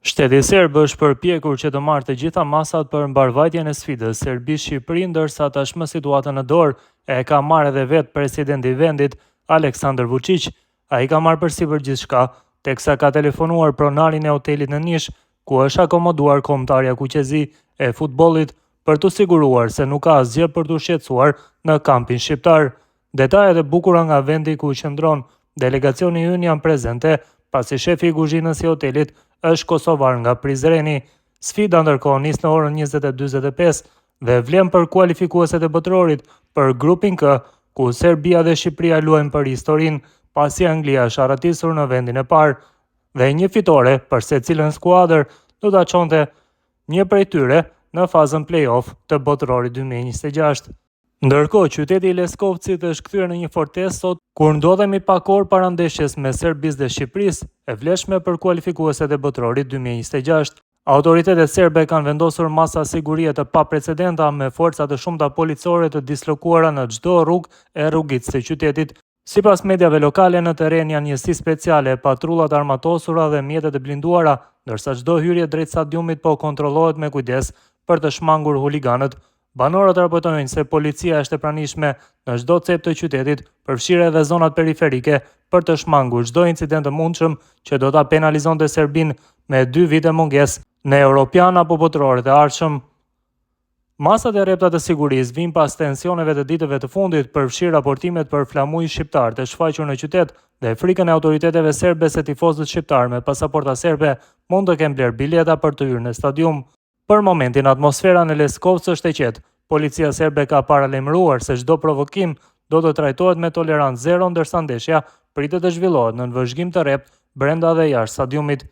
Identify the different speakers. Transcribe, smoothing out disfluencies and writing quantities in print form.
Speaker 1: Shteti serb është përpjekur që të marrë të gjitha masat për mbarëvajtjen e sfidës Serbi-Shqipëri, ndërsa tashmë situatën në dorë e ka marrë edhe vetë presidenti i vendit, Aleksandar Vuçiq. Ai ka marrë përsipër gjithçka, teksa ka telefonuar pronarin e hotelit në Nish, ku është akomoduar kombëtarja kuqezi e futbollit, për t'u siguruar se nuk ka asgjë për t'u shqetësuar në kampin shqiptar. Detajet e bukura nga vendi ku qëndron delegacioni ynë janë prezente, pasi shefi i kuzhinës i hotelit është kosovar nga Prizreni. Sfida ndërkohë nis në orën 20:45 dhe vlen për kualifikueset e botërorit për grupin K, ku Serbia dhe Shqipëria luajnë për historinë, pasi Anglia është arratisur në vendin e parë dhe një fitore për secilën skuadër do ta çonte një prej tyre në fazën play-off të botërorit 2026. Ndërkohë, qyteti i Leskovcit është kthyer në një fortesë sot kur ndodhemi pak orë para ndeshjes mes Serbisë dhe Shqipërisë, e vlefshme për kualifikueset e botërorit 2026. Autoritetet serbe kanë vendosur masa sigurie të paprecedenta me forca të shumta policore të dislokuara në çdo rrugë e rrugicë të qytetit. Sipas mediave lokale, në terren janë njësi speciale, patrullat armatosura dhe mjete të blinduara, ndërsa çdo hyrje drejt stadiumit po kontrollohet me kujdes për të shmangur huliganët. Banorët raportojnë se policia është e pranishme në çdo cep të qytetit, përfshirë edhe zonat periferike, për të shmangur çdo incident të mundshëm që do ta penalizonte Serbinë me 2 vite mungesë në Europian apo botërorët e ardhshëm. Masat e rrepta të sigurisë vijnë pas tensioneve të ditëve të fundit, përfshirë raportimet për flamuj shqiptar të shfaqur në qytet dhe frikën e autoriteteve serbe se tifozët shqiptar me pasaporta serbe mund të kenë blerë bileta për të hyrë në stadium. Për momentin, atmosfera në Leskovc është e qetë. Policia serbe ka paralajmëruar se çdo provokim do të trajtohet me tolerancë zero, ndërsa ndeshja pritet të zhvillohet në vëzhgim të rreptë brenda dhe jashtë stadiumit.